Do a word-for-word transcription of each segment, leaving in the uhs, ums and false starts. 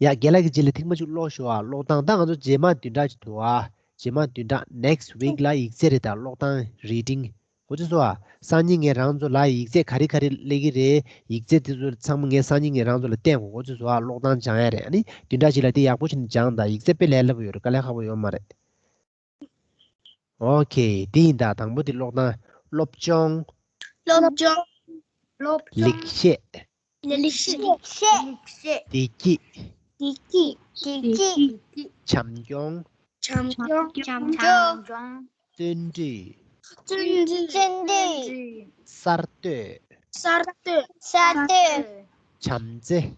ཡ། རྒན་ལགས་ཀྱིས་རྗེས་ལ་ཐེངས་མ་གཅིག་ཀློག་ཤོག་ཨ། ཀློག་སྟངས་ད་ང་ཚོ་རྗེས་མ་བདུན་ཕྲག་ཅིག་འདུག་ཨ། རྗེས་མ་བདུན་ཕྲག next week ལ་ཡིག་ཚད་རེད་ད། ཀློག་སྟངས་reading གོ་ཚོད་སོང་ཨ། སང་ཉིན་ངས་རང་ཚོ་ལ་ཡིག་ཚད་ག་རེ་ག་རེ་སླེབས་ཀྱི་རེད། ཡིག་ཚད་དེ་ཚོ་ཚང་མ་ངས་སང་ཉིན་ངས་རང་ཚོ་ལ་བསྟན་དགོས། གོ་ཚོད་སོང་ཨ། ཀློག་སྟངས་སྦྱང་ཡ་རེད། ཨ་ནི་བདུན་ཕྲག་གཅིག་ལ་དེ་ཡག་པོ་བྱས་ནས་སྦྱངས་དང་། ཡིག་ཚད་དཔེ་ལས་སླ་པོ་ཡོད་རེད། དཀའ་ལས་ཁག་པོ་ཡོད་མ་རེད། ཨོ་ཁེ། འདི་ཡིན་ད། དང་པོ་དེ་ཀློག་སྟངས། སློབ་སྦྱོང་། སློབ་སྦྱོང་། སློབ་སྦྱོང་། ལེགས་བཤད། ལེགས་བཤད། ལེགས་བཤད། བདེ་སྐྱིད། བདེ་སྐྱིད། བདེ་སྐྱིད། བྱམས་སྐྱོང་། བྱམས་སྐྱོང་། བྱམས་སྐྱོང་། བརྩོན་འགྲུས། བརྩོན་འགྲུས། བརྩོན་འགྲུས། གསར་གཏོད། གསར་གཏོད། གསར་གཏོད། བྱམས་བརྩེ།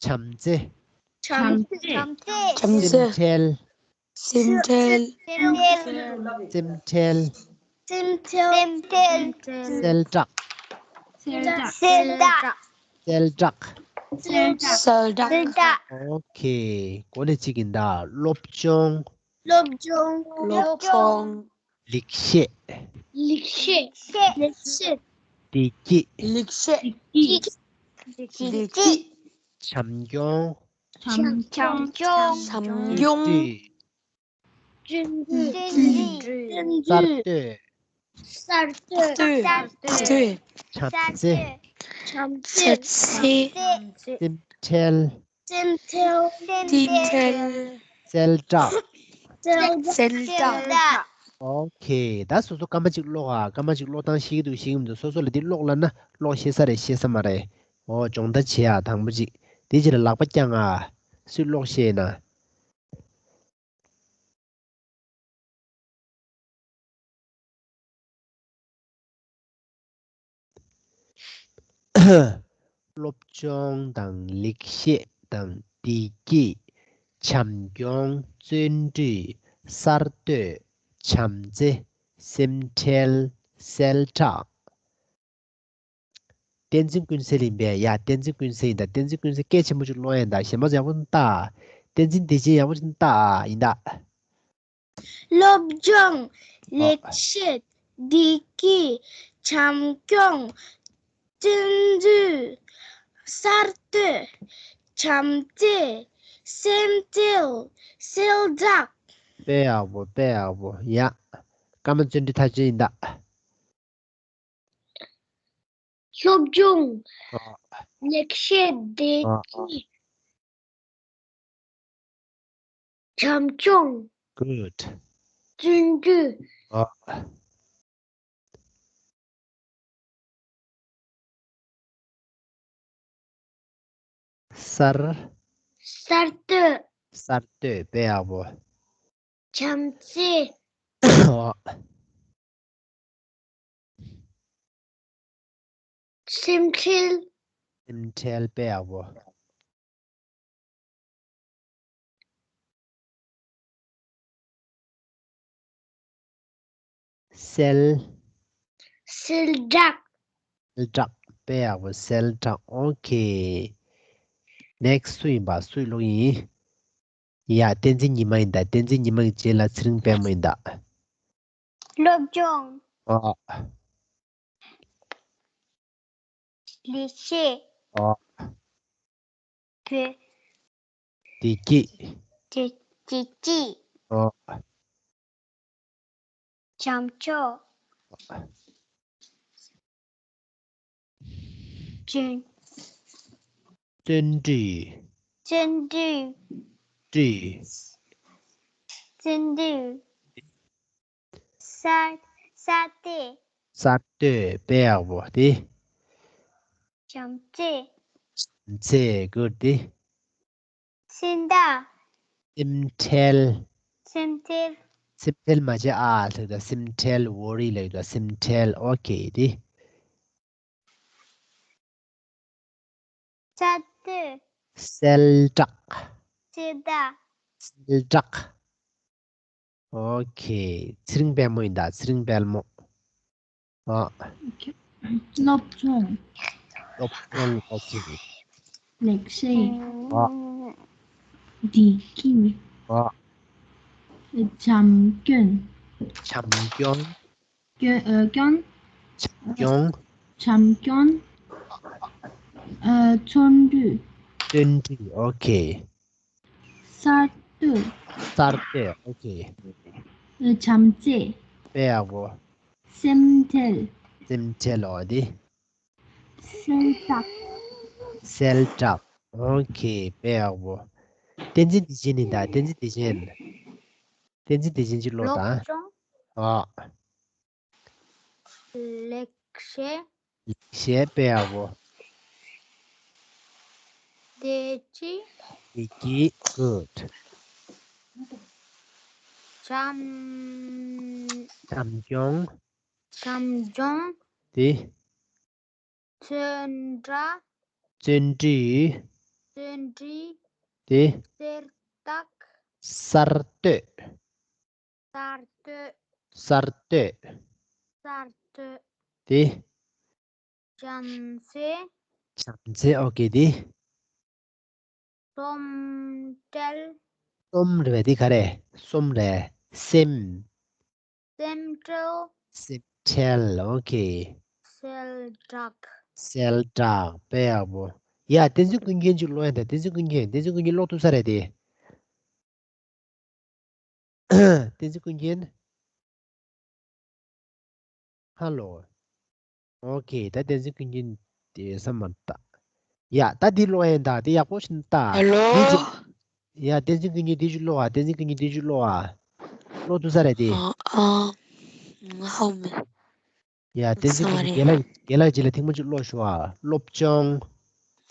བྱམས་བརྩེ། བྱམས་བརྩེ། བྱམས་བརྩེ། བྱམས་བརྩེ། སེམས་ཁྲལ། སེམས་ཁྲལ། སེམས་ཁྲལ། སེམས་ཁྲལ། སེམས་ཁྲལ། གསལ་བསྒྲགས། གསལ་བསྒྲགས། གསལ་བསྒྲགས། གསལ་བསྒྲགས། ཨོ་ཁེ། འགོ་ནས་གཅིག་ཡིན་ད། སློབ་སྦྱོང་། སློབ་སྦྱོང་། སློབ་སྦྱོང་། ལེགས་བཤད། ལེགས་བཤད། ལེགས་བཤད། བདེ་སྐྱིད། ལེགས་བཤད། བདེ་སྐྱིད། བདེ་སྐྱིད། བྱམས་སྐྱོང་། བྱམས་སྐྱོང་། བྱམས་སྐྱོང་། བརྩོན་འགྲུས། བརྩོན་འགྲུས། བརྩོན་འགྲུས། གསར་གཏོད། གསར་གཏོད། གསར་གཏོད། བྱམས་བརྩེ། བྱམས་བརྩེ། བྱམས་བརྩེ། སེམས་ཁྲལ། སེམས་ཁྲལ། སེམས་ཁྲལ། གསལ་བསྒྲགས། གསལ་བསྒྲགས། ཨོ་ཁེ། ད་སོ་སོ་སྐར་མ་གཅིག་ཀློག་ཨ། སྐར་མ་གཅིག་ཀློག་སྟངས་ཤེས་ཀྱི་འདུག་ཤེས་ཀྱི་མི་འདུག་སོ་སོ་ལ་འདི་ཀློག་ལབ་ན་ཀློག་ཤེས་ས་རེད་ཤེས་ས་མ་རེད། ཨོ་སྦྱོང་བརྡར་བྱེད་ཨ། དང་པོ་གཅིག་དེ་རྗེས་ལ་ལག་པ་བརྐྱངས་ཨ། སུས་ཀློག་ཤེས་ན། སློབ་སྦྱོང་དང་། ལེགས་བཤད་དང་། བདེ་སྐྱིད། བྱམས་སྐྱོང་། བརྩོན་འགྲུས། གསར་གཏོད། བྱམས་བརྩེ། སེམས་ཁྲལ། གསལ་བསྒྲགས། བསྟན་འཛིན་ཀུན་གསལ་ཡིན་པས། ཡ། བསྟན་འཛིན་ཀུན་གསལ་ཡིན་ད། བསྟན་འཛིན་ཀུན་གསལ་སྐད་ཆེན་པོ་ཅིག་ཀློག་ཡ་ཡིན་ད། གཞན་པ་ཡག་པོ་ཅིག་ལྟ། བསྟན་འཛིན་བདེ་ཆེན་ཡག་པོ་ཅིག་ལྟ་ཡིན་ད། སློབ་སྦྱོང་། ཨ། ལེགས་བཤད། བདེ་སྐྱིད། བྱམས་སྐྱོང་། བརྩོན་འགྲུས། གསར་གཏོད། བྱམས་བརྩེ། སེམས་ཁྲལ། གསལ་བསྒྲགས། དཔེ་ཡག་པོ། དཔེ་ཡག་པོ། ཡ། སྐར་མ་བརྩོན་འགྲུས་མཐའ་དོན་ཡིན་ད། སློབ་སྦྱོང་། ཨ། ལེགས་བཤད། བདེ་ཨ། སྐྱིད། བྱམས་སྐྱོང་། Good། བརྩོན་འགྲུས། ཨ། གསར། གསར་གཏོད། གསར་གཏོད། དཔེ་ཡག་པོ། བྱམས་བརྩེ། ཨ། སེམས་ཁྲལ། སེམས་ཁྲལ། དཔེ་ཡག་པོ། གསལ། གསལ་བསྒྲགས། གསལ་བསྒྲགས། དཔེ་ཡག་པོ། གསལ་བསྒྲགས། ཨོ་ཁེ། ནེགསི་སུ་ཡིན་པ། སུས་ཀློག་ཡིན། ཡ། བསྟན་འཛིན་ཉི་མ་ཡིན་ད། བསྟན་འཛིན་ཉི་མ་གི་རྗེས་ལ་ཚེ་རིང་དཔལ་མོ་ཡིན་ད། སློབ་སྦྱོང་། ཨ། ལེགས་བཤད། ཨ། བོད། བདེ་སྐྱིད། བདེ་བདེ་སྐྱིད། ཨ། བྱམས་སྐྱོང་། བརྩོན། བརྩོན་འགྲུས། བརྩོན་འགྲུས། འགྲུས། བརྩོན་འགྲུས། གསར། གསར་གཏོད། གསར་གཏོད། དཔེ་ཡག་པོ་དེ། བྱམས་བརྩེ། བྱམས་བརྩེ། གུཌ་དེ། སེམས་ཐག་སེམས་ཁྲལ། སེམས་ཁྲལ། སེམས་ཁྲལ་མ་བྱེད་ཨ་ལབ་ད། སེམས་ཁྲལ། ཝོ་རི་ལབ་ད། སེམས་ཁྲལ། ཨོ་ཁེ་དེ། གསལ་གཏོད། གསལ་བསྒྲགས། གསལ་བསྒྲགས། གསལ་བསྒྲགས། ཨོ་ཁེ། ཚེ་རིང་དཔལ་མོ་ཡིན་ད། ཚེ་རིང་དཔལ་མོ། ཨ། སློབ་སྦྱོང་། སློབ་སྦྱོང་། ཨོ་ཁེ། ལེགས་བཤད། ཨ། བདེ་སྐྱིད། ཨ། བྱམས་སྐྱོང་། བྱམས་སྐྱོང་། སྐྱོ་ཨ་སྐྱོང་། བྱམས་སྐྱོང་། བྱམས་སྐྱོང་། ཨ། བརྩོན་འགྲུས། བརྩོན་འགྲུས། ཨོ་ཁེ། གསར་གཏོད། གསར་གཏོད། ཨོ་ཁེ། བྱམས་བརྩེ། དཔེ་ཡག་པོ། སེམས་ཁྲལ། སེམས་ཁྲལ། ཨོ་དེ། གསལ་བསྒྲགས། གསལ་བསྒྲགས། ཨོ་ཁེ། དཔེ་ཡག་པོ། བསྟན་འཛིན་བདེ་ཆེན་ནི་ད། བསྟན་འཛིན་བདེ་ཆེན། བསྟན་འཛིན་བདེ་ཆེན་གྱིས་ཀློག་དང་། སློབ་སྦྱོང་། ཨ། ལེགས་བཤད། ལེགས་བཤད། དཔེ་ཡག་པོ། བདེ་སྐྱིད། བདེ་སྐྱིད། Good། བྱམས། བྱམས་སྐྱོང་། བྱམས་སྐྱོང་། དེ། བརྩོན་འགྲུས། བརྩོན་འགྲུས། བརྩོན་འགྲུས། དེ། གསལ་བསྒྲགས། གསར་གཏོད། གསར་གཏོད། གསར་གཏོད། གསར་གཏོད། དེ། བྱམས་བརྩེ། བྱམས་བརྩེ། ཨོ་ཁེ། དེ། སེམས་ཁྲལ། སེམས་རེད་པས། དེ་ག་རེ། སེམས་རེད། སེམས། སེམས་ཁྲལ། སེམས་ཁྲལ། ཨོ་ཁེ། གསལ་བསྒྲགས། གསལ་བསྒྲགས། དཔེ་ཡག་པོ། ཡ། བསྟན་འཛིན་ཀུན་མཁྱེན་གྱིས་ཀློག་ཡ་ད། བསྟན་འཛིན་ཀུན་མཁྱེན། བསྟན་འཛིན་ཀུན་མཁྱེན་ཀློག་ཐུབ་ས་རེད་དེ། བསྟན་འཛིན་ཀུན་མཁྱེན། ཧ་ལོ། ཨོ་ཁེ། ད་བསྟན་འཛིན་ཀུན་མཁྱེན་དེ་ས་མ་ལྟ། ཡ། ད་འདི་ཀློག་ཡིན་ད། དེ་ཡག་པོ་ཞིག་ལྟ། ཧ་ལོ། འདི་ཅི། ཡ། བསྟན་འཛིན་ཀུན་མཁྱེན་འདི་ཅིག་ཀློག་ཨ། བསྟན་འཛིན་ཀུན་མཁྱེན་འདི་ཅིག་ཀློག་ཨ། ཀློག་ཐུབ་ས་རེད་དེ། ཨ། ཨ། ཧ་མེ། ཡ། བསྟན་འཛིན་ཀུན་མཁྱེན་རྒན་ལགས། རྒན་ལགས་ཅིག་ལ་ཐེངས་མ་གཅིག་ཀློག་ཞུ་ཨ། སློབ་སྦྱོང་།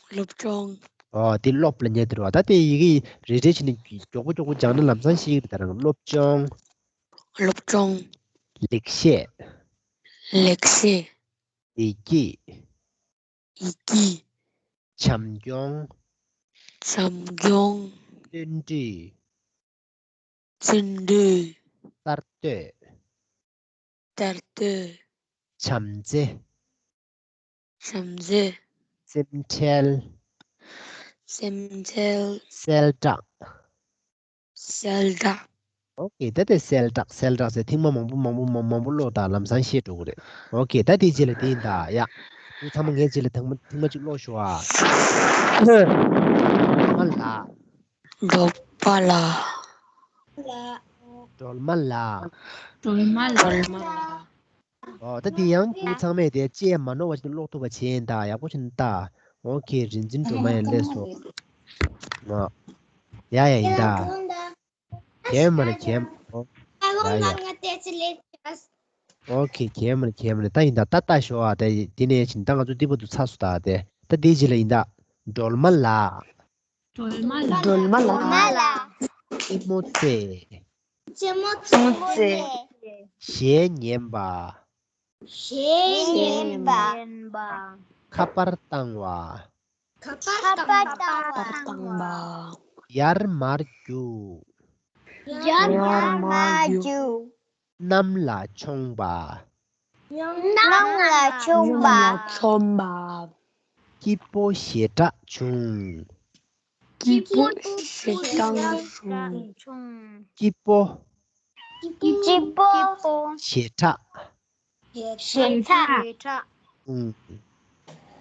སློབ་སྦྱོང་། ཨོ། དེ་སློབ་ལ་ཉལ་དེ་རུ་བ། ད་དེ་ཡི་གེ་རེ་རེ་བྱས་ནས་མགྱོགས་པོ་མགྱོགས་པོ་སྦྱངས་ན་ལམ་སང་ཤེས་ཀྱི་རེད། ད་རང་སློབ་སྦྱོང་། སློབ་སྦྱོང་། ལེགས་བཤད། ལེགས་བཤད། བདེ་སྐྱིད། བདེ་སྐྱིད། བྱམས་སྐྱོང་། བྱམས་སྐྱོང་། བརྩོན་འགྲུས། བརྩོན་འགྲུས། གསར་གཏོད། གསར་གཏོད། བྱམས་བརྩེ། བྱམས་བརྩེ། སེམས་ཁྲལ། སེམས་ཁྲལ། གསལ་བསྒྲགས། གསལ་བསྒྲགས། ཨོ་ཁེ། ད་དེ་གསལ་བསྒྲགས། གསལ་བསྒྲགས་ཟེར། ཐེངས་མ་མང་པོ་མང་པོ་མང་མང་པོ་ཀློག་དང་། ལམ་སང་ཤེས་འགྲོ་གི་རེད། ཨོ་ཁེ། ད་དེའི་རྗེས་ལ་དེ་ཡིན་ད། ཡ། ཁྱེད་ཚང་མ་ངའི་རྗེས་ལ་ཐེངས་མ་ཐེངས་མ་གཅིག་ཀློག་ཞུ་ཨ། སྒྲོལ་མ་ལགས། སྒྲོལ་མ་ལགས། སྒྲོལ་མ་ལགས། སྒྲོལ་མ་ལགས། སྒྲོལ་མ་ལགས། ཨོ། ད་འདི་ཡང་ཁྱེད་ཚང་མས་དེ་ལྕེ་མ་ནོར་བ་ཞིག་ཀློག་ཐུབ་པ་བྱས་ཡིན་ད། ཡག་པོ་ཞིག་ད། ཨོ་ཁེ། རིན་ཆེན་སྒྲོལ་མ་ཡང་སླེབས་སོང་། ཨོ། ཡ་ཡ་ཡིན་ད། གལ་མ་རེད། གལ་མ། ཨོ། ཡ་ཡ། ཨོ་ཁེ། གལ་མ་རེད། གལ་མ་རེད། ད་ཡིན་ད། ད་ལྟ་ཞོག་ཨ། ད་དེ་ནས་ཕྱིན་ད་ང་ཚོ་འདི་བར་དུ་ཚར་སོང་ད། དེ་ད་དེའི་རྗེས་ལ་ཡིན་ད། སྒྲོལ་མ་ལགས། སྒྲོལ་མ་ལགས། སྒྲོལ་མ་ལགས། རྩེད་མོ་རྩེ། རྩེད་མོ་རྩེ། གཞས་ཉན་པ། གཞས་ཉན་པ། ཁ་པར་བཏང་བ། ཁ་པར་བཏང་བ། ཡར་མར་རྒྱུག་ཡར་མར་རྒྱུག་གནམ་ལ་མཆོངས་པ། གནམ་ལ་མཆོངས་པ། མཆོངས་པ། སྐྱིད་པོ་ཞེ་དྲག་བྱུང་། སྐྱིད་པོ་ཞེ་དྲག་བྱུང་། སྐྱིད་པོ། སྐྱིད་པོ། ཞེ་དྲག་ཞེ་དྲག་བྱུང་།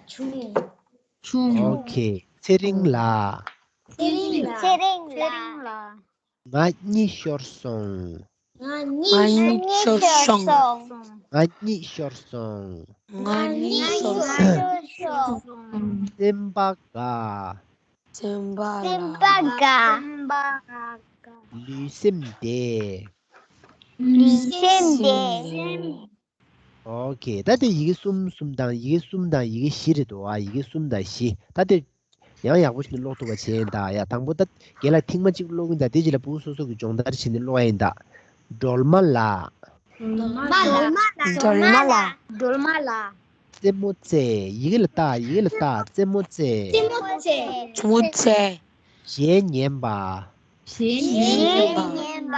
བྱུང་། ཨོ་ཁེ། ཚེ་རིང་ལགས། ཚེ་རིང་ལགས། ཚེ་རིང་ལགས། ང་གཉིད་ཤོར་སོང་། ང་གཉིད་ཤོར་སོང་། ང་གཉིད་ཤོར་སོང་། ང་གཉིད་ཤོར་སོང་། སེམས་པ་དགའ། སེམས་པ་དགའ། ལུས་སེམས་བདེ། ལུས་སེམས་བདེ། ཨོ་ཁེ། ད་དེ་ཡི་གེ་གསུམ་གསུམ་དང་། ཡི་གེ་གསུམ་དང་ཡི་གེ་བཞི་རེད་འདུག་ཨ། ཡི་གེ་གསུམ་དང་བཞི། ད་དེ་ཡང་ཡག་པོ་ཞིག་ནས་ཀློག་ཐུབ་པ་བྱས་ཡིན་ད། ཡ། དང་པོ་ད་རྒན་ལགས་ཐེངས་མ་གཅིག་ཀློག་གིན་ད། དེ་རྗེས་ལ་བུ་སོ་སོ་གི་སྦྱོང་བརྡར་བྱས་ནས་ཀློག་ཡ་ཡིན་ད། སྒྲོལ་མ་ལགས། སྒྲོལ་མ་ལགས། སྒྲོལ་མ་ལགས། རྩེད་མོ་རྩེ། ཡི་གེ་ལ་ལྟ། ཡི་གེ་ལ་ལྟ། རྩེད་མོ་རྩེ། རྩེད་མོ་རྩེ། རྩེད་མོ་རྩེ། གཞས་ཉན་པ། གཞས་ཉན་པ།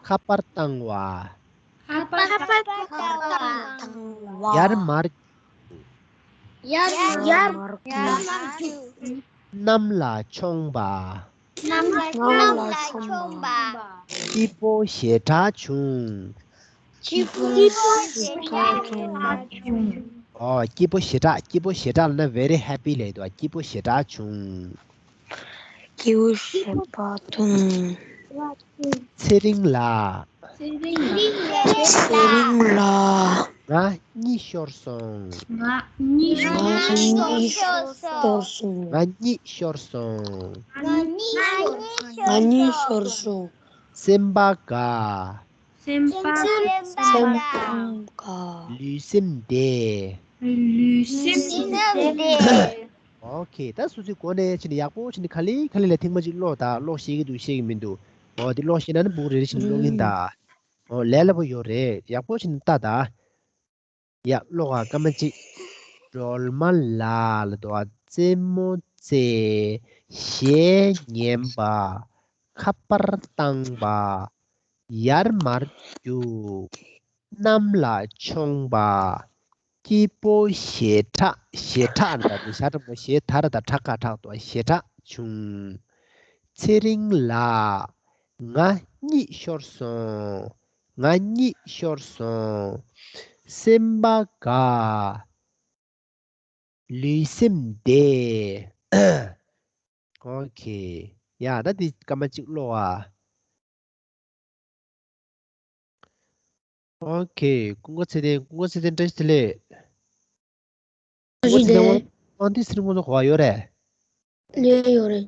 ཁ་པར་བཏང་བ། ཁ་པར་བཏང་བ། ཡར་མར། ཡར་མར། གནམ་ལ་མཆོངས་པ། གནམ་ལ་མཆོངས་པ། སྐྱིད་པོ་ཞེ་དྲག་བྱུང་། སྐྱིད་པོ་ཞེ་དྲག་བྱུང་། ཨོ། སྐྱིད་པོ་ཞེ་དྲག་སྐྱིད་པོ་ཞེ་དྲག་ལབ་ན་very happy ལབ་འདུག་སྐྱིད་པོ་ཞེ་དྲག་བྱུང་། སྐྱེས་བུ་བྱེད་པ་མཐོང་། ཚེ་རིང་ལགས། ཚེ་རིང་ལགས། ང་གཉིད་ཤོར་སོང་། ང་གཉིད་ཤོར་སོང་། ང་གཉིད་ཤོར་སོང་། ང་གཉིད་ཤོར་སོང་། སེམས་པ་དགའ། སེམས་པ་སེམས་པ་དགའ། ལུས་སེམས་བདེ། ལུས་སེམས་བདེ། ཨོ་ཁེ། ད་སོ་སོའི་སྒོ་ནས་ཕྱིན་ནས་ཡག་པོ་ཕྱིན་ནས་ག་ལེ་ག་ལེ་ལ་ཐེངས་མ་གཅིག་ཀློག་ད། ཀློག་ཤེས་ཀྱི་འདུག་ཤེས་ཀྱི་མི་འདུག་ཨོ་དེ་ཀློག་ཤེས་ན་ནི་སྦུག་རེ་རེ་བཞིན་ཀློག་གིན་ད། ཨོ་ལས་སླ་པོ་ཡོད་རེད། ཡག་པོ་ཕྱིན་ནས་ལྟ་ད། ཡ་ཀློག་ཨ། སྐར་མ་གཅིག་སྒྲོལ་མ་ལ་ལ་དོ། རྩེད་མོ་རྩེ། གཞས་ཉན་པ། ཁ་པར་བཏང་བ། ཡར་མར་རྒྱུག་གནམ་ལ་མཆོངས་པ། སྐྱིད་པོ་ཞེ་དྲག་ཞེ་དྲག་རེད་ད། དེ་ཞེ་དྲག་པོ་ཞེ་དྲག་རེད་ད། དྲག་ཁ་དྲག་ཏོ། ཞེ་དྲག་བྱུང་། ཚེ་རིང་ལགས། ང་གཉིད་ཤོར་སོང་། ང་གཉིད་ཤོར་སོང་། སེམས་པ་དགའ། ལུས་སེམས་བདེ། ཨོ་ཁེ། ཡ་ད་འདི་སྐར་མ་གཅིག་ཀློག་ཨ། ཨོ་ཁེ། ཀུན་དགའ་ཚེ་བརྟན། ཀུན་དགའ་ཚེ་བརྟན་བཀྲ་ཤིས་བདེ་ལེགས། ཀུན་དགའ་ཚེ་བརྟན། དབང་དབང་འདུས་ཚེ་རིང་ཁོང་ཚོ་གོ་བ་ཡོད་རེད། ཡོད་ཡོད་རེད།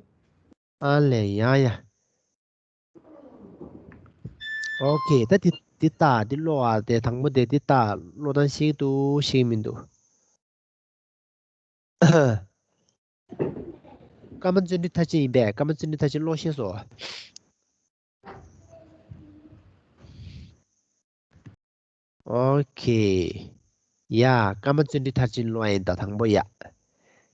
ཨ་ལས་ཡ་ཡ། ཨོ་ཁེ། ད་འདི་འདི་ལྟ་འདི་ཀློག་ཨ། དེ་དང་པོ་དེ་འདི་ལྟ། ཀློག་སྟངས་ཤེས་ཀྱི་འདུག་ཤེས་ཀྱི་མི་འདུག་ཀརྨ་བརྩོན་འགྲུས་མཐར་ཕྱིན་ཡིན་པས། ཀརྨ་བརྩོན་འགྲུས་མཐར་ཕྱིན་ཀློག་ཤེས་སོ། ཨོ་ཁེ། ཡ། ཀརྨ་བརྩོན་འགྲུས་མཐར་ཕྱིན་ཀློག་ཡིན་ད་དང་པོ་ཡ།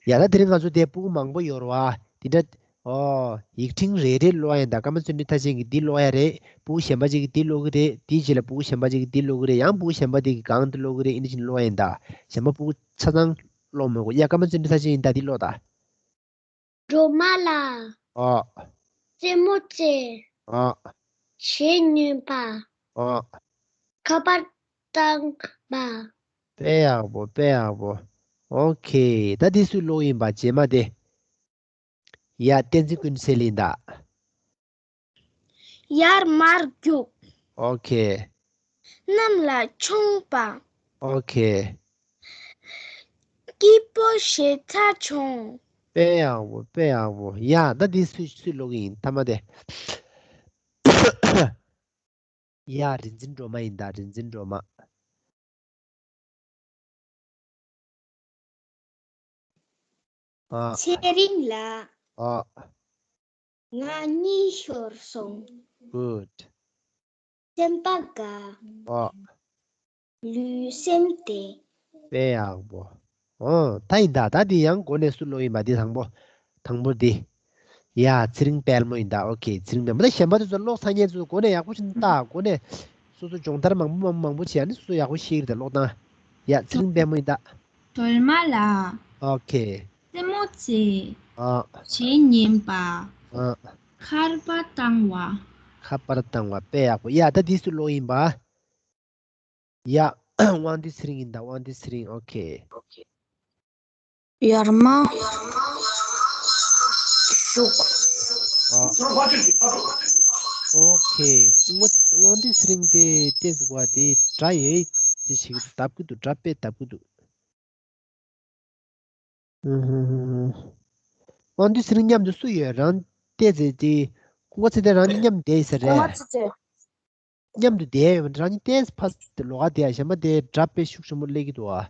ཡ་ད་དེ་རིང་ང་ཚོ་དེ་སྤུ་གུ་མང་པོ་ཡོད་རེད་བ། དེ་འདྲ། ཨོ། ཡིག་ཕྲེང་རེ་རེ་ཀློག་ཡིན་ད། ཀརྨ་བརྩོན་འགྲུས་མཐར་ཕྱིན་གྱིས་འདི་ཀློག་ཡ་རེད། སྤུ་གུ་གཞན་པ་ཅིག་གིས་འདི་ཀློག་གི་རེད། དེའི་རྗེས་ལ་སྤུ་གུ་གཞན་པ་ཅིག་གིས་འདི་ཀློག་གི་རེད། ཡང་སྤུ་གུ་གཞན་པ་དེ་གིས་གང་འདི་ཀློག་གི་རེད། ཨེ་འདྲ་བྱས་ནས་ཀློག་ཡིན་ད། གཞན་པ་སྤུ་གུ་ཆ་ཚང་ཀློག་མི་དགོས། ཡ། ཀརྨ་བརྩོན་འགྲུས་མཐར་ཕྱིན་ཡིན་ད། འདི་ཀློག་ད། སྒྲོལ་མ་ལགས། ཨོ། རྩེད་མོ་རྩེ། ཨོ། གཞས་ཉན་པ། ཨོ། ཁ་པར་བཏང་བ། དཔེ་ཡག་པོ། དཔེ་ཡག་པོ། ཨོ་ཁེ། ད་འདི་སུས་ཀློག་ཡིན་པ་རྗེས་མ་དེ། ཡ། བསྟན་འཛིན་ཀུན་གསལ་ཡིན་ད། ཡར་མར་རྒྱུག་ཨོ་ཁེ། གནམ་ལ་མཆོངས་པ། ཨོ་ཁེ། སྐྱིད་པོ་ཞེ་དྲག་བྱུང་། དཔེ་ཡག་པོ། དཔེ་ཡག་པོ། ཡ། ད་འདི་སུས་སུས་ཀློག་གི་ཡིན། མཐའ་མ་དེ། ཡ། རིག་འཛིན་སྒྲོལ་མ་ཡིན་ད། རིག་འཛིན་སྒྲོལ་མ། ཨ། ཚེ་རིང་ལགས། ཨ། ང་གཉིད་ཤོར་སོང་། Good། སེམས་པ་དགའ། ཨ། ལུས་སེམས་བདེ། དཔེ་ཡག་པོ། ཨོ། ད་ཡིན་ད། ད་འདི་ཡང་སྒོ་ནས་སུ་ཀློག་ཡིན་པ། འདི་དང་པོ། དང་པོ་འདི། ཡ། ཚེ་རིང་དཔལ་མོ་ཡིན་ད། ཨོ་ཁེ། ཚེ་རིང་དཔལ་མོ། ད་གཞན་པ་དེ་ཚོ་ཀློག་ཚར་མཁན་ཚོ་སྒོ་ནས་ཡག་པོ་ཞིག་ལྟ། སྒོ་ནས་སོ་སོ་སྦྱོང་བརྡར་མང་པོ་མང་པོ་མང་པོ་བྱས། ཨ་ནི་སོ་སོ་ཡག་པོ་ཤེས་ཀྱི་རེད་ད། ཀློག་སྟངས། ཡ། ཚེ་རིང་དཔལ་མོ་ཡིན་ད། སྒྲོལ་མ་ལགས། ཨོ་ཁེ། རྩེད་མོ་རྩེ། ཨ། གཞས་ཉན་པ། ཨ། ཁ་པར་བཏང་བ། ཁ་པར་བཏང་བ། དཔེ་ཡག་པོ། ཡ། ད་འདི་སུ་ཀློག་ཡིན་པ། ཡ། དབང་འདུས་ཚེ་རིང་ཡིན་ད། དབང་འདུས་ཚེ་རིང་། ཨོ་ཁེ། ཡར་མར་རྒྱུག་ཨ། ཨོ་ཁེ། དབང་དབང་འདུས་ཚེ་རིང་དེ་ཏོག་ཙམ་བ་དེ་སྒྲ་ཡོད་དེ་ཞིག་བརྡབ་ཀྱི་འདུག་སྒྲ་དཔེ་བརྡབ་ཀྱི་འདུག་ཨུ་ཧུ་ཧུ་ཧུ། དབང་འདུས་ཚེ་རིང་མཉམ་དུ་སུ་ཡོད། རང་བལྟས་ཚེ་དེ། ཀུན་དགའ་ཚེ་བརྟན་རང་གཉིས་མཉམ་བསྡད་ཡིན་ས་རེད། ཀུན་དགའ་ཚེ་བརྟན། མཉམ་དུ་བསྡད་ཡོད། རང་གཉིས་བལྟས་ཚེ་ཕར་ལོགས་ཀ་བསྡད་ཡ། གཞན་པ་དེ་སྒྲ་དཔེ་ཤུགས་ཆེན་པོ་སླེབས་ཀྱི་འདུག་ཨ།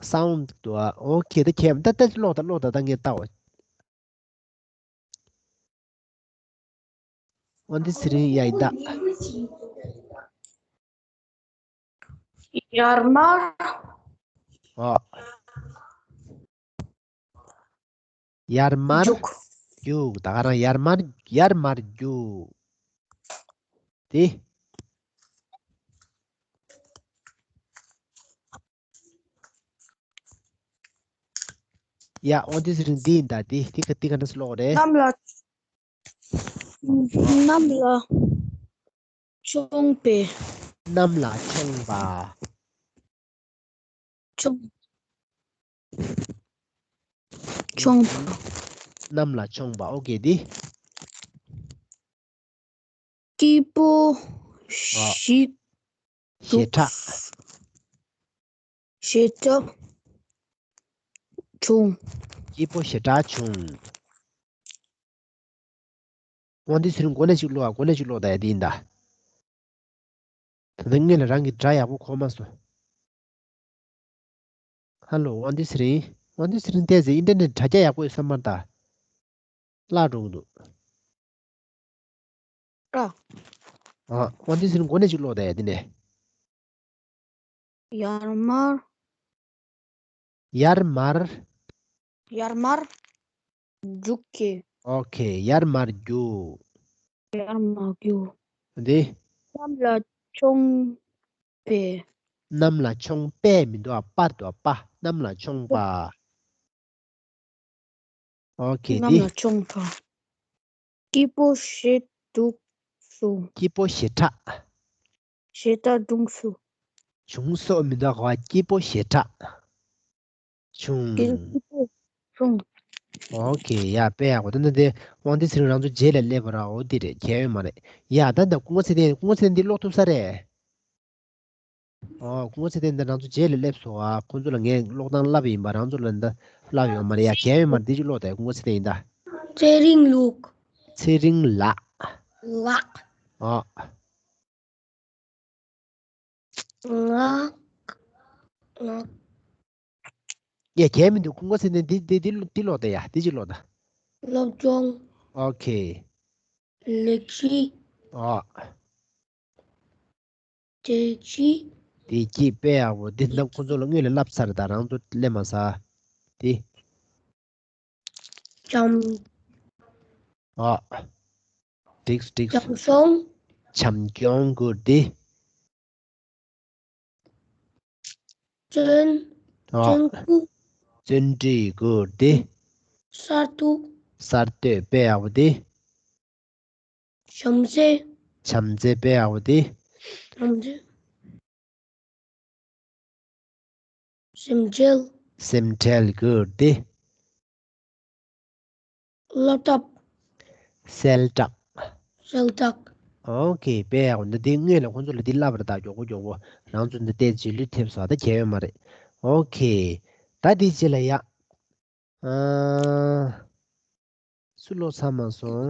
སའུན་འདུག་ཨ། ཨོ་ཁེ། ད་ཁྱེད་ད་ལྟ་ཀློག་ད། ཀློག་ད། ད་ངས་ལྟ་བ། དབང་འདུས་ཚེ་རིང་ཡ་ཡིན་ད། ཡར་མར། ཨ། ཡར་མར་རྒྱུག་རྒྱུག་ད་ག་རང་ཡར་མར་ཡར་མར་རྒྱུག་དེ། ཡ། དབང་འདུས་ཚེ་རིང་འདི་ཡིན་ད། འདི་འདི་ག་འདི་ག་འདྲ་སེ་ཀློག་རེད། གནམ་ལ། གནམ་ལ་མཆོངས་པའི། གནམ་ལ་མཆོངས་པ། མཆོངས། མཆོངས་པ། གནམ་ལ་མཆོངས་པ། ཨོ་ཀེ་འདི། སྐྱིད་པོ་ཞེ་ཞེ་དྲག་ཞེ་དྲག་བྱུང་། སྐྱིད་པོ་ཞེ་དྲག་བྱུང་། དབང་འདུས་ཚེ་རིང་འགོ་ནས་ཅིག་ཀློག་ཨ། འགོ་ནས་ཅིག་ཀློག་ད་ཡ་འདི་ཡིན་ད། ད་ལྟ་སྔོན་ལ་རང་གི་སྒྲ་ཡག་པོ་གོ་མ་སོང་། ཧ་ལོ། དབང་འདུས་ཚེ་རིང་། དབང་འདུས་ཚེ་རིང་བལྟས་ཚེ་ཨིན་ཊར་ནེཊ་དྲ་རྒྱ་ཡག་པོ་ཡོད་ས་མ་རེད་ད། བརླག་འགྲོ་གི་འདུག་ཨ། ཨ། དབང་འདུས་ཚེ་རིང་འགོ་ནས་ཅིག་ཀློག་ད་ཡ་འདི་ནས། ཡར་མར། ཡར་མར། ཡར་མར་རྒྱུག་གི། ཨོ་ཁེ། ཡར་མར་རྒྱུག་ཡར་མར་རྒྱུག་འདི། གནམ་ལ་མཆོངས་པས། གནམ་ལ་མཆོངས་པས་མི་འདུག་ཨ། པ་འདུག་ཨ། པ། གནམ་ལ་མཆོངས་པ། ཨོ་ཁེ། གནམ་འདི། ལ་མཆོངས་པ། སྐྱིད་པོ་ཞེ་དྲག་བྱུང་། སྐྱིད་པོ་ཞེ་དྲག་ཞེ་དྲག་བྱུང་སོང་། བྱུང་སོང་མི་འདུག་ག། སྐྱིད་པོ་ཞེ་དྲག་བྱུང་། སྐྱིད་པོ་བྱུང་། ཨོ་ཁེ། ཡ། དཔེ་ཡག་པོ། ད་ནི་དེ་དབང་འདུས་ཚེ་རིང་རང་ཚོ་རྗེས་ལ་སླེབས་པ་ར། འོ་འདི་རེད། གལ་ཡོད་མ་རེད། ཡ། ད་ད་སྐུ་ངོ་ཚེ་བརྟན། སྐུ་ངོ་ཚེ་བརྟན་འདི་ཀློག་ཐུབ་ས་རེད། ཨོ། སྐུ་ངོ་ཚེ་བརྟན་འདི་རང་ཚོ་རྗེས་ལ་སླེབས་སོང་ཨ། ཁོང་ཚོ་ལ་ངས་ཀློག་སྟངས་བསླབས་ཡིན་པ། རང་ཚོ་ལ་འདི་བསླབས་ཡོད་མ་རེད། ཡ། གལ་ཡོད་མ་རེད། འདི་ཅིག་ཀློག་ད་ཡ། སྐུ་ངོ་ཚེ་བརྟན་ཡིན་ད། ཚེ་རིང་ལགས། ཚེ་རིང་ལགས། ལགས། ཨོ། ང་ང་། ཡ། གལ་མི་འདུག་སྐུ་ངོ་ཚེ་བརྟན་འདི་འདི་འདི་འདི་ཀློག་ད་ཡ། འདི་ཅིག་ཀློག་ད། སློབ་སྦྱོང་། ཨོ་ཁེ། ལེགས་བཤད། ཨོ། བདེ་སྐྱིད། བདེ་སྐྱིད། དཔེ་ཡག་པོ། འདི་ད་ཁོ་ཚོ་ལ་སྔོན་ལ་བསླབས་ཚར། ད་རང་ཚོ་སླེབས་མ་ཚར། འདི། བྱམས། ཨོ། འགྲིག་འགྲིག་བྱམས་སྐྱོང་། བྱམས་སྐྱོང་དགོས་ཏེ། བརྩོན། ཨོ། བརྩོན་འགྲུས། བརྩོན་འགྲུས་དགོས་ཏེ། གསར་གཏོད། གསར་གཏོད། དཔེ་ཡག་པོ་དེ། བྱམས་བརྩེ། བྱམས་བརྩེ། དཔེ་ཡག་པོ་དེ། བྱམས་བརྩེ། སེམས་ཁྲལ། སེམས་ཁྲལ་དགོས་ཏེ། སློབ་གྲྭ། གསལ་བསྒྲགས། གསལ་བསྒྲགས། ཨོ་ཁེ། དཔེ་ཡག་པོ། འདི་དེ་སྔོན་ལ་ཁོང་ཚོ་ལ་འདི་བསླབས་པ་རེད་ད། མགྱོགས་པོ་མགྱོགས་པོ། རང་ཚོ་འདི་བལྟས་རྗེས་ལུས་ཐེབས་སོང་། ད་གལ་ཡོད་མ་རེད། ཨོ་ཁེ། ད་འདི་རྗེས་ལ་ཡ། ཨ། སུ་ཀློག་ཚར་མ་སོང་།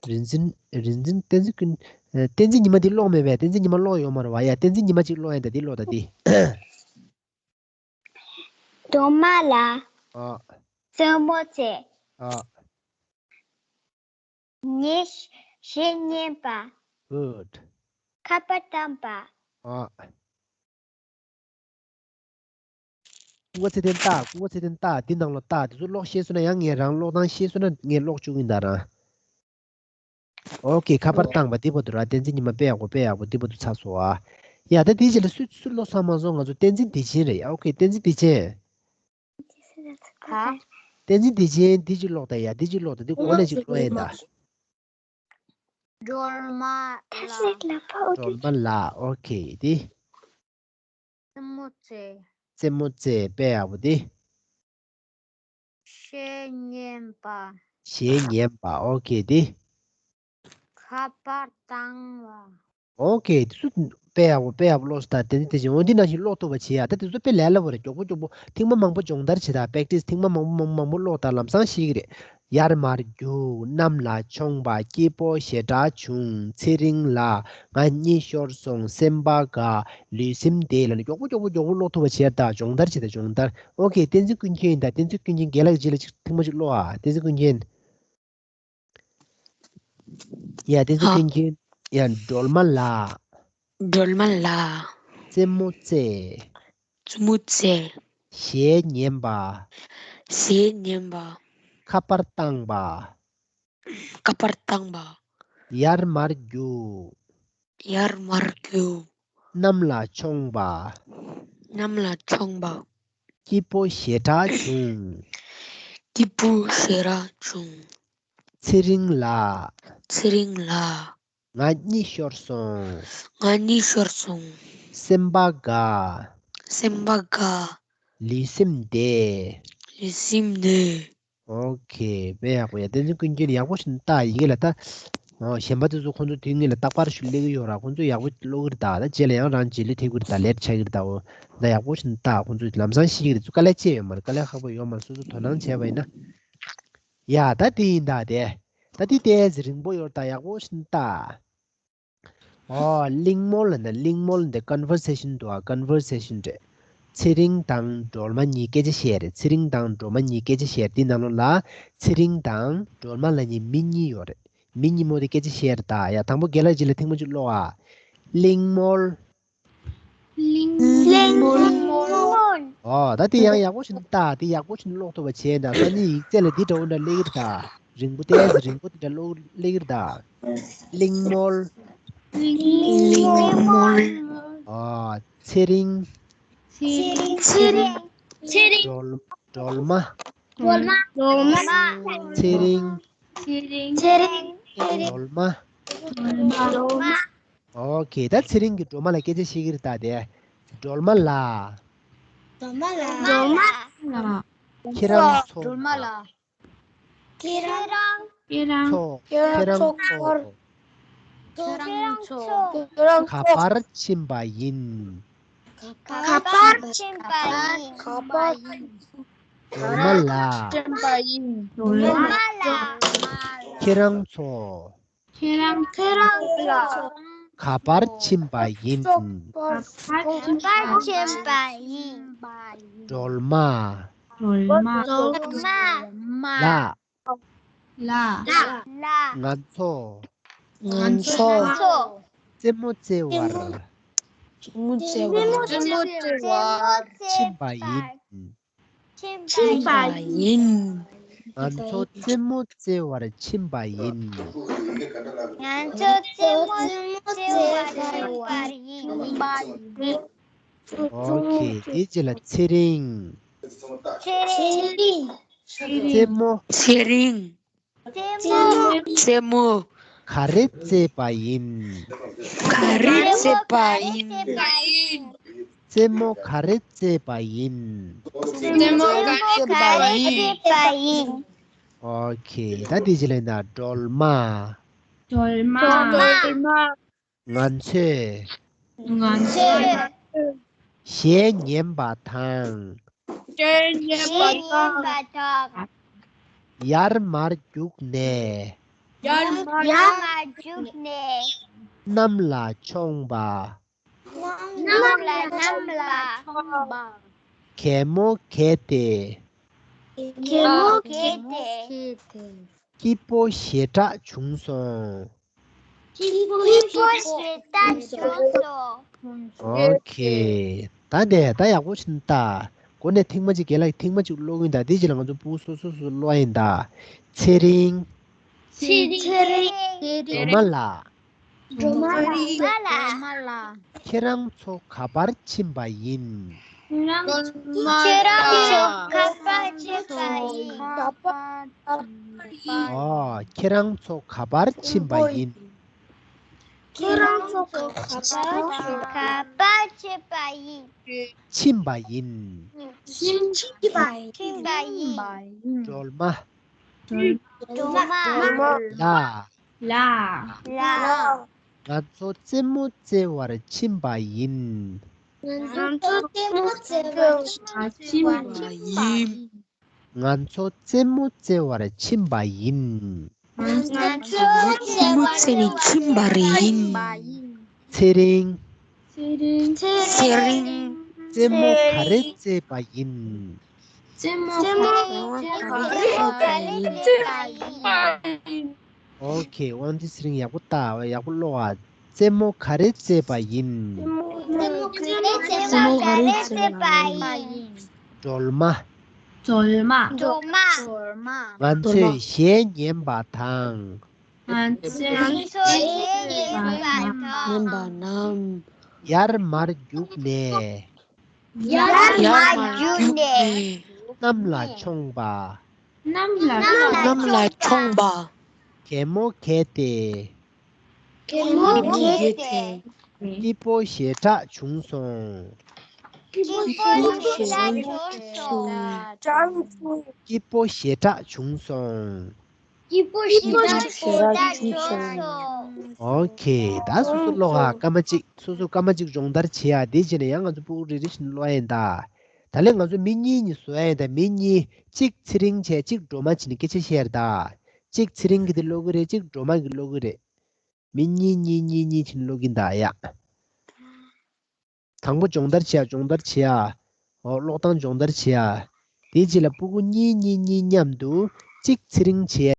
རིག་འཛིན། རིག་འཛིན། བསྟན་འཛིན་ཀུན། ཨ། བསྟན་འཛིན་ཉི་མ་འདི་ཀློག་མེད་པས། བསྟན་འཛིན་ཉི་མ་ཀློག་ཡོད་མ་རེད་བ། ཡ། བསྟན་འཛིན་ཉི་མ་གཅིག་ཀློག་ཡ། ད་འདི་ཀློག་ད་འདི། སྒྲོལ་མ་ལགས། ཨ། རྩེད་མོ་རྩེ། ཨ། ཉེ་ཞེ་ཉན་པ། Good. ཁ་པར་བཏང་པ། ཨ། སྐུ་ངོ་ཚེ་བརྟན་ལྟ། སྐུ་ངོ་ཚེ་བརྟན་ལྟ། འདི་ནང་ལོགས་ལྟ། དེ་ཚོ་ཀློག་ཤེས་སོང་ན་ཡང་ངས་རང་ཀློག་སྟངས་ཤེས་སོང་ན་ངས་ཀློག་བཅུག་གིན་ད་རང་། ཨོ་ཁེ། ཁ་པར་བཏང་པ་འདི་བར་དུ་ར། བསྟན་འཛིན་ཉི་མ་དཔེ་ཡག་པོ། དཔེ་ཡག་པོ། འདི་བར་དུ་ཚར་སོང་ཨ། ཡ། ད་དེའི་རྗེས་ལ་སུ་སུ་ཀློག་ཚར་མ་སོང་། ང་ཚོ་བསྟན་འཛིན་བདེ་ཆེན་རེད། ཨོ་ཁེ། བསྟན་འཛིན་བདེ་ཆེན། ཧ། བསྟན་འཛིན་བདེ་ཆེན། འདི་གཅིག་ཀློག་ད་ཡ། འདི་གཅིག་ཀློག་ད། འདི་གོ་ནས་གཅིག་ཀློག་ཡིན་ད། སྒྲོལ་མ་ལགས། སྒྲོལ་མ་ལགས། ཨོ་ཁེ། འདི། རྩེད་མོ་རྩེ། རྩེད་མོ་རྩེ། དཔེ་ཡག་པོ་འདི། གཞས་ཉན་པ། གཞས་ཉན་པ། ཨོ་ཁེ། འདི། ཁ་པར་བཏང་བ། ཨོ་ཁེ། དེ་ཚོ་དཔེ་ཡག་པོ། དཔེ་ཡག་པོ་ཀློག་སོང་། ད་དེ་ནི་དེ་བཞིན་འོ་འདི་ནང་བཞིན་ཀློག་ཐུབ་པ་བྱེད་ཡ། ད་དེ་ཚོ་དཔེ་ལས་སླ་པོ་རེད། མགྱོགས་པོ་མགྱོགས་པོ། ཐེངས་མ་མང་པོ་སྦྱོང་བརྡར་བྱེད་དང་། པེག་ཊིས། ཐེངས་མ་མང་པོ་མང་མང་པོ་ཀློག་དང་། ལམ་སང་ཤེས་ཀྱི་རེད། ཡར་མར་རྒྱུག་གནམ་ལ་མཆོངས་པ། སྐྱིད་པོ་ཞེ་དྲག་བྱུང་། ཚེ་རིང་ལགས། ང་གཉིད་ཤོར་སོང་། སེམས་པ་དགའ། ལུས་སེམས་བདེ་ལབ་ནས་མགྱོགས་པོ་མགྱོགས་པོ་མགྱོགས་པོ་ཀློག་ཐུབ་པ་བྱེད་ཡ། ད་སྦྱོང་བརྡར་བྱེད་དང་། སྦྱོང་བརྡར། ཨོ་ཁེ། བསྟན་འཛིན་ཀུན་མཁྱེན་ཡིན་ད། བསྟན་འཛིན་ཀུན་མཁྱེན་རྒན་ལགས་རྗེས་ལ་ཅིག་ཐེངས་མ་ཅིག་ཀློག་ཨ། བསྟན་འཛིན་ཀུན་མཁྱེན། ཡ། བསྟན་འཛིན་ཀུན་མཁྱེན། ཡ། སྒྲོལ་མ་ལགས། སྒྲོལ་མ་ལགས། རྩེད་མོ་རྩེ། རྩེད་མོ་རྩེ། གཞས་ཉན་པ། གཞས་ཉན་པ། ཁ་པར་བཏང་པ། ཁ་པར་བཏང་པ། ཡར་མར་རྒྱུག་ཡར་མར་རྒྱུག་གནམ་ལ་མཆོངས་པ། གནམ་ལ་མཆོངས་པ། སྐྱིད་པོ་ཞེ་དྲག་བྱུང་། སྐྱིད་པོ་ཞེ་དྲག་བྱུང་། ཚེ་རིང་ལགས། ཚེ་རིང་ལགས། ང་གཉིད་ཤོར་སོང་། ང་གཉིད་ཤོར་སོང་། སེམས་པ་དགའ། སེམས་པ་དགའ། ལུས་སེམས་བདེ། ལུས་སེམས་བདེ། ཨོ་ཁེ། དཔེ་ཡག་པོ་ཡ། བསྟན་འཛིན་ཀུན་མཁྱེན་ཡག་པོ་ཞིག་ལྟ་ཡི་གེ་ལ་ད། ཨོ་གཞན་པ་དེ་ཚོ་ཁོང་ཚོ་དུས་ངེས་ལ་རྟག་པར་ཞུ་སླེབས་ཀྱི་ཡོད་ར། ཁོང་ཚོ་ཡག་པོ་ཀློག་གི་རེད་ད། ད་རྗེས་ལ་ཡང་རང་རྗེས་ལུས་ཐེབས་ཀྱི་རེད་ད། ལེ་ཊི་ཆགས་ཀྱི་རེད་ད། འོ་ད་ཡག་པོ་ཞིག་ལྟ། ཁོང་ཚོ་ལམ་སང་ཤེས་ཀྱི་རེད། ཚོ་དཀའ་ལས་ཅི་ཡོད་མ་རེད། དཀའ་ལས་ཁག་པོ་ཡོད་མ་རེད། སོ་སོ་དོ་སྣང་བྱས་པ་ཡིན་ན། ཡ་ད་དེ་ཡིན་ད། དེ་ད་དེ་ཏོག་ཙམ་རིང་པོ་ཡོད་རེད་ད། ཡག་པོ་ཞིག་ལྟ། ཨོ་གླེང་མོལ་ལབ་ན་གླེང་མོལ་འདི་ཀོན་ཝར་སེ་ཤན་འདུག་ཨ། ཀོན་ཝར་སེ་ཤན་རེད། ཚེ་རིང་དང་སྒྲོལ་མ་གཉིས་སྐད་ཆ་བཤད་རེད། ཚེ་རིང་དང་སྒྲོལ་མ་གཉིས་སྐད་ཆ་བཤད། འདི་ནང་ལོགས་ལ་ཚེ་རིང་དང་སྒྲོལ་མ་ལབ་མཁན་མི་གཉིས་ཡོད་རེད། མི་གཉིས་མོ་དེ་སྐད་ཆ་བཤད་རེད་ད། ཡ་དང་པོ་རྒན་ལགས་རྗེས་ལ་ཐེངས་མ་གཅིག་ཀློག་ཨ། གླེང་མོལ། གླེང་མོལ། ཨོ་ད་དེ་ཡང་ཡག་པོ་ཞིག་ལྟ། དེ་ཡག་པོ་ཞིག་ཀློག་ཐུབ་པ་བྱས་ད། སང་ཉིན་ཡིག་ཚད་ལ་འདི་འདྲ་བོ་འདྲ་སླེབས་ཀྱི་རེད་ད། རིང་པོ་ཏོག་ཙམ་རིང་པོ་དེ་འདྲ་ཀློག་སླེབས་ཀྱི་རེད་ད། གླེང་མོལ། གླེང་མོལ། ཨོ་ཚེ་རིང་། ཚེ་རིང་། ཚེ་རིང་། སྒྲོལ་སྒྲོལ་མ། སྒྲོལ་མ། སྒྲོལ་མ། ཚེ་རིང་། ཚེ་རིང་། སྒྲོལ་མ། སྒྲོལ་མ། ཨོ་ཁེ། ད་ཚེ་རིང་གིས་སྒྲོལ་མ་ལ་སྐད་ཆ་བཤད་ཀྱི་རེད་ད། དེ་སྒྲོལ་མ་ལགས། སྒྲོལ་མ་ལགས། ཁྱེད་རང་ཚོ། སྒྲོལ་མ་ལགས། ཁྱེད་རང་། ཁྱེད་རང་། ཚོ། ཁྱེད་རང་ཚོ། ཁྱེད་རང་ཚོ། ག་པར་ཕྱིན་པ་ཡིན། ག་པར་ཕྱིན་པ་ཡིན། ག་པར་ཕྱིན་པ་ཡིན། སྒྲོལ་མ་ལགས། ཕྱིན་པ་ཡིན། སྒྲོལ་མ་ལགས། ཁྱེད་རང་ཚོ། ཁྱེད་རང་ཁྱེད་རང་ཚོ། ག་པར་ཕྱིན་པ་ཡིན། ག་པར་ཕྱིན་པ་ཡིན། སྒྲོལ་མ། སྒྲོལ་མ། སྒྲོལ་མ། ལགས། ལགས། ལགས། ང་ཚོ། ང་ཚོ། རྩེད་མོ་རྩེ་བར། རྩེད་མོ་རྩེ་བར། ཕྱིན་པ་ཡིན། ཕྱིན་པ་ཡིན། ང་ཚོ་རྩེད་མོ་རྩེ་བར་ཕྱིན་པ་ཡིན། ང་ཚོ་རྩེད་མོ་རྩེ་བར་ཕྱིན་པ་ཡིན། ཨོ་ཁེ། དེ་རྗེས་ལ་ཚེ་རིང་། ཚེ་རིང་། རྩེད་མོ། ཚེ་རིང་། རྩེད་མོ། རྩེད་མོ། ག་རེ་རྩེས་པ་ཡིན། ག་རེ་རྩེས་པ་ཡིན། རྩེད་མོ་ག་རེ་རྩེས་པ་ཡིན། རྩེད་མོ་ག་རེ་རྩེས་པ་ཡིན། ཨོ་ཁེ། ད་དེ་རྗེས་ལ་ཡིན་ན་སྒྲོལ་མ། སྒྲོལ་མ། སྒྲོལ་མ། ང་ཚོས། ང་ཚོས། གཞས་ཉན་པ་དང་། གཞས་ཉན་པ་དང་། ཡར་མར་རྒྱུགས་ནས། ཡར་མར་རྒྱུགས་ནས། གནམ་ལ་མཆོངས་པ། གནམ་ལ་གནམ་ལ་མཆོངས་པ། གད་མོ་བགད་དེ། གད་མོ་བགད་དེ། སྐྱིད་པོ་ཞེ་དྲག་བྱུང་སོང་། སྐྱིད་པོ་ཞེ་དྲག་བྱུང་སོང་། ཨོ་ཁེ། ད་ནས་ད་ཡག་པོ་ཞིག་ལྟ། འགོ་ནས་ཐེངས་མ་གཅིག་རྒན་ལགས་ཐེངས་མ་གཅིག་ཀློག་གིན་ད། དེ་རྗེས་ལ་ང་ཚོ་ཕྲུ་གུ་སོ་སོ་སོ་ཀློག་ཡིན་ད། ཚེ་རིང་། ཚེ་རིང་། སྒྲོལ་མ་ལགས། སྒྲོལ་མ་ལགས། ཁྱེད་རང་ཚོ་ག་པར་ཕྱིན་པ་ཡིན། ཁྱེད་རང་ཚོ་ག་པར་ཕྱིན་པ་ཡིན། ཨོ། ཁྱེད་རང་ཚོ་ག་པར་ཕྱིན་པ་ཡིན། ཁྱེད་རང་ཚོ་ག་པར་ག་པར་ཕྱིན་པ་ཡིན། ཕྱིན་པ་ཡིན། ཕྱིན་པ་ཡིན། སྒྲོལ་མ། སྒྲོལ་མ། ལགས། ལགས། ལགས། ང་ཚོ་རྩེད་མོ་རྩེ་བར་ཕྱིན་པ་ཡིན། ང་ཚོ་རྩེད་མོ་རྩེ་བར་ཕྱིན་པ་ཡིན། ང་ཚོ་རྩེད་མོ་རྩེ་བར་ཕྱིན་པ་ཡིན། ང་ཚོ་རྩེད་མོ་རྩེ་བར་ཕྱིན་པ་ཡིན། ཚེ་རིང་། ཚེ་རིང་། ཚེ་རིང་། རྩེད་མོ་ག་རེ་རྩེས་པ་ཡིན། རྩེད་མོ་ག་རེ་རྩེས་པ་ཡིན། ཨོ་ཁེ། དབང་འདུས་ཚེ་རིང་ཡག་པོ་ལྟ། ཡག་པོ་ཀློག་ཨ། རྩེད་མོ་ག་རེ་རྩེས་པ་ཡིན། རྩེད་མོ་ག་རེ་རྩེས་པ་ཡིན། སྒྲོལ་མ། སྒྲོལ་མ། སྒྲོལ་མ། ང་ཚོས་གཞས་ཉན་པ་དང་། ང་ཚོས་གཞས་ཉན་པ་དང་། ཡར་མར་རྒྱུགས་ནས། ཡར་མར་རྒྱུགས་ནས། གནམ་ལ་མཆོངས་པ། གནམ་ལ་མཆོངས་པ། གད་མོ་བགད་དེ། གད་མོ་བགད་དེ། སྐྱིད་པོ་ཞེ་དྲག་བྱུང་སོང་། སྐྱིད་པོ་ཞེ་དྲག་བྱུང་སོང་། སྐྱིད་པོ་ཞེ་དྲག་བྱུང་སོང་། སྐྱིད་པོ་ཞེ་དྲག་བྱུང་སོང་། ཨོ་ཁེ། ད་སོ་སོ་ཀློག་ཨ། སྐར་མ་གཅིག་སོ་སོ་སྐར་མ་གཅིག་སྦྱོང་བརྡར་བྱེད་ཡ། དེ་བྱས་ནས་ཡང་ང་ཚོ་ཕྲུ་གུ་རེ་རེ་བཞིན་ཀློག་ཡ་ཡིན་ད། ད་ལན་ང་ཚོ་མི་གཉིས་གཉིས་བཟོ་ཡ་ཡིན་ད། མི་གཉིས། གཅིག་ཚེ་རིང་བྱས་གཅིག་སྒྲོལ་མ་བྱས་ནས་སྐད་ཆ་བཤད་ཡ་རེད་ད། གཅིག་ཚེ་རིང་གིས་དེ་ཀློག་གི་རེད། གཅིག་སྒྲོལ་མ་གིས་ཀློག་གི་རེད། མི་གཉིས་གཉིས་གཉིས་གཉིས་བྱས་ནས་ཀློག་གིན་ད་ཡ། དང་པོ་སྦྱོང་བརྡར་བྱེད་ཡ། སྦྱོང་བརྡར་བྱེད་ཡ། འོ། ཀློག་སྟངས་སྦྱོང་བརྡར་བྱེད་ཡ། དེའི་རྗེས་ལ་ཕྲུ་གུ་གཉིས་གཉིས་གཉིས་མཉམ་དུ་གཅིག་ཚེ་རིང་བྱེད་ཡ།